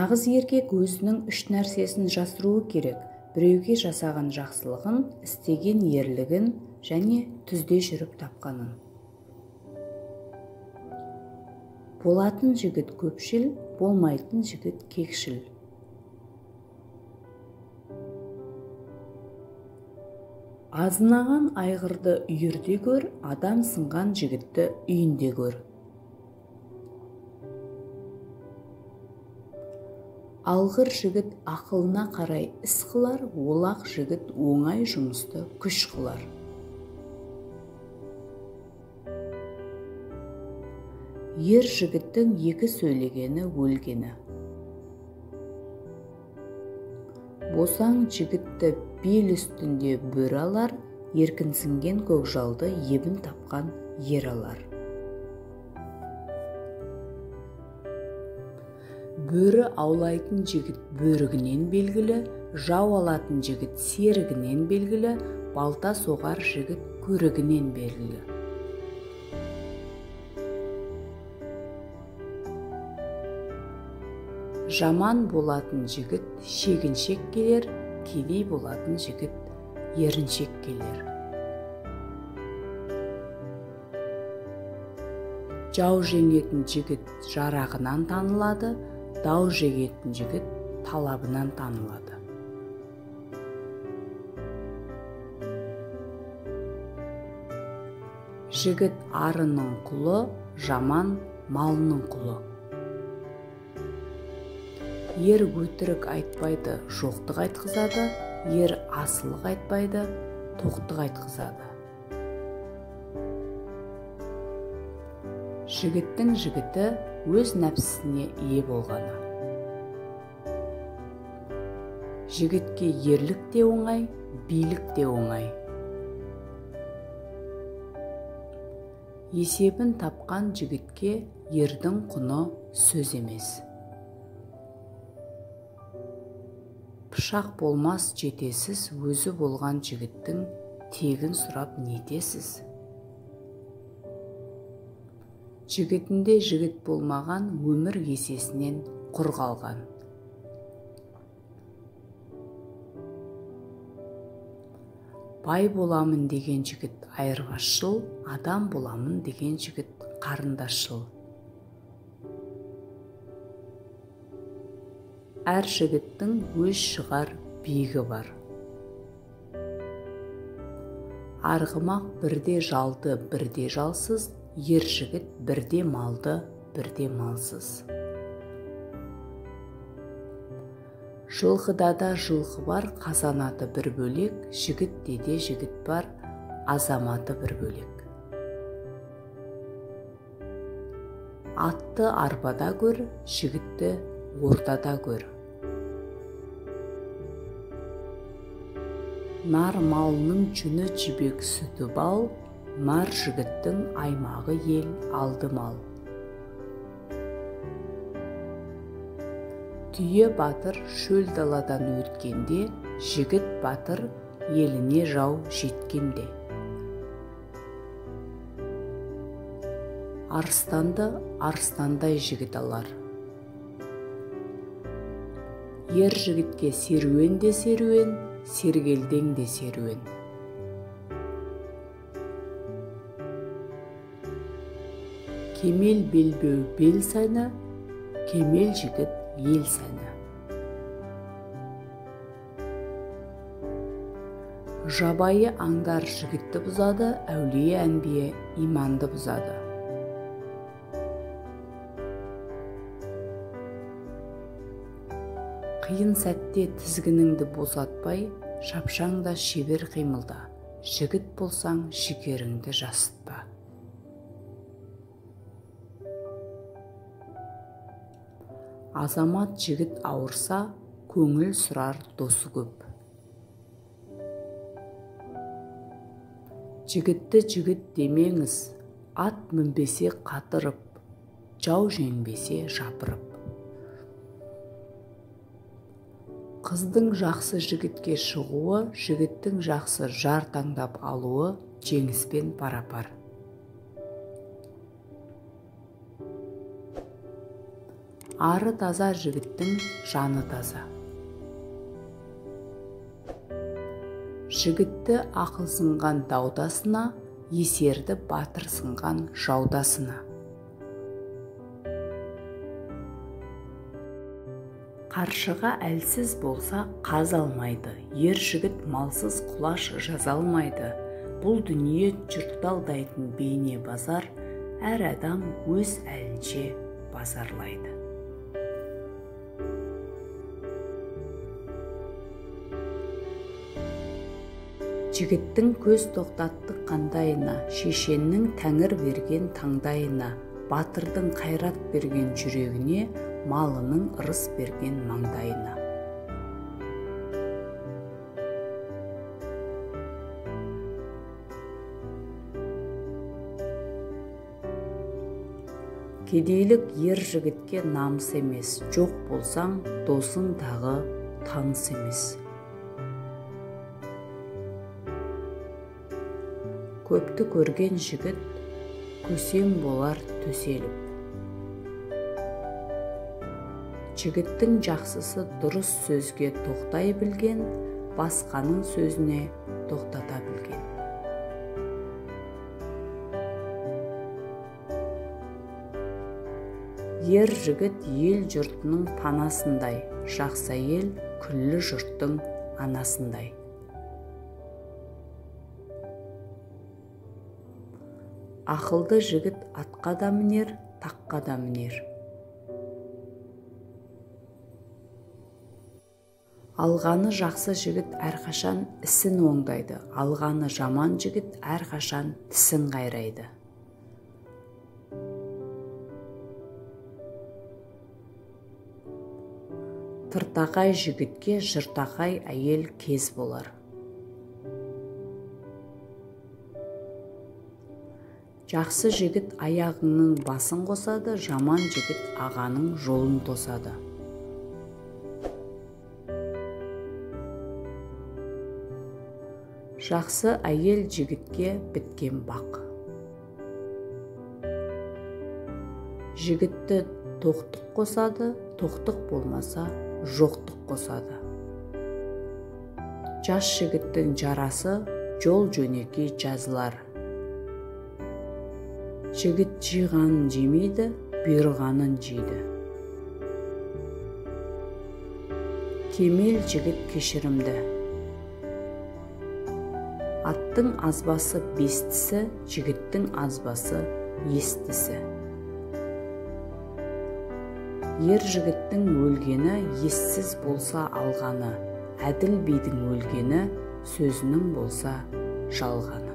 Нағыз еркек өзінің үш нәрсесін жасыруы керек. Біреуге жасаған жақсылығын, істеген ерлігін және түзде жүріп тапқанын. Болатын жігіт көпшіл, болмайтын жігіт кекшіл. Азынаған айғырды үйірде көр, адам сынған жігітті үйінде көр. Алғыр жігіт ақылына қарай іс қылар, олақ жігіт оңай жұмысты күш қылар. Ер жігіттің екі сөйлегені өлгені. Босаң жігітті бел үстінде бөрі алар, еркінсінген көкжалды ебін тапқан ер алар. Бөрі аулайтын жігіт бөрігінен белгілі, жау алатын жігіт серігінен белгілі, балта соғар жігіт көрігінен белгілі. Жаман болатын жігіт шегіншек келер, кедей болатын жігіт еріншек келер. Жау жеңетін жігіт жарағынан танылады, дау жегетін жігіт талабынан танылады. Жігіт арының құлы, жаман малының құлы. Ер өтірік айтпайды, жоқтық айтқызады, ер асылық айтпайды, тоқтық айтқызады. Жігіттің жігіті өз нәпсісіне ие болғаны. Жігітке ерлік те оңай, билік те оңай. Есебін тапқан жігітке ердің құны сөз емес. Пышақ болмас жетесіз, өзі болған жігіттің тегін сұрап нетесіз? Жігітінде жігіт болмаған, өмір есесінен құр қалған. Бай боламын деген жігіт айырбасшыл, адам боламын деген жігіт қарындасшыл. Әр жігіттің өз шығар биігі бар. Арғымақ бірде жалды, бірде жалсыз, ер жігіт бірде малды, бірде малсыз. Жылқыда да жылқы бар, қазанаты бір бөлек, жігітте де жігіт бар, азаматы бір бөлек. Атты арбада көр, жігітті ортада көр. Нар малының жүні жібек, сүті бал, нар жігіттің аймағы ел алды мал. Түйе батыр шөл даладан өткенде, жігіт батыр еліне жау жеткенде. Арыстанды арыстандай жігіт алар. Ер жігітке серуен де серуен, сергелдең де серуен. Кемел белбеу бел сәні, кемел жігіт ел сәні. Жабайы аңдар жігітті бұзады, әулие әнбие иманды бұзады. Қиын сәтте тізгініңді босатпай, шапшаң да шебер қимылда. Жігіт болсаң, жігеріңді жасытпа. Азамат жігіт ауырса, көңіл сұрар досы көп. Жігітті жігіт демеңіз, ат мінбесе қатырып, жау жеңбесе жапырып. Қыздың жақсы жігітке шығуы, жігіттің жақсы жар таңдап алуы жеңіспен парапар. Ары таза жігіттің жаны таза. Жігітті ақылсынған даудасына, есерді батырсынған жаудасына. Қаршыға әлсіз болса қаз алмайды, ер жігіт малсыз құлаш жаза алмайды. Бұл дүние жұртты алдайтын бейне базар, әр адам өз әлінше базарлайды. Жігіттің көз тоқтатты қандайына, шешеннің тәңір берген таңдайына, батырдың қайрат берген жүрегіне, малының ырыс берген маңдайына. Кедейлік ер жігітке намыс емес, жоқ болсаң досың тағы таныс емес. Көпті көрген жігіт көсем болар төселіп. Жігіттің жақсысы дұрыс сөзге тоқтай білген, басқаның сөзіне тоқтата білген. Ер жігіт ел жұртының панасындай, жақсы әйел күллі жұрттың анасындай. Ақылды жігіт атқа да мінер, таққа да мінер. Алғаны жақсы жігіт әрқашан ісін оңдайды, алғаны жаман жігіт әрқашан тісін қайрайды. Тыртақай жігітке жыртақай әйел кез болар. Жақсы жігіт аяғыңның басын қосады, жаман жігіт ағаның жолын тосады. Жақсы әйел жігітке біткен бақ. Жігітті тоқтық қосады, тоқтық болмаса жоқтық қосады. Жас жігіттің жарасы жол жөнекей жазылар. Жігіт жиғанын жемейді, бұйырғанын жейді. Кемел жігіт кешірімді. Аттың азбасы бестісі, жігіттің азбасы естісі. Ер жігіттің өлгені ессіз болса алғаны, әділ бидің өлгені сөзінің болса жалғаны.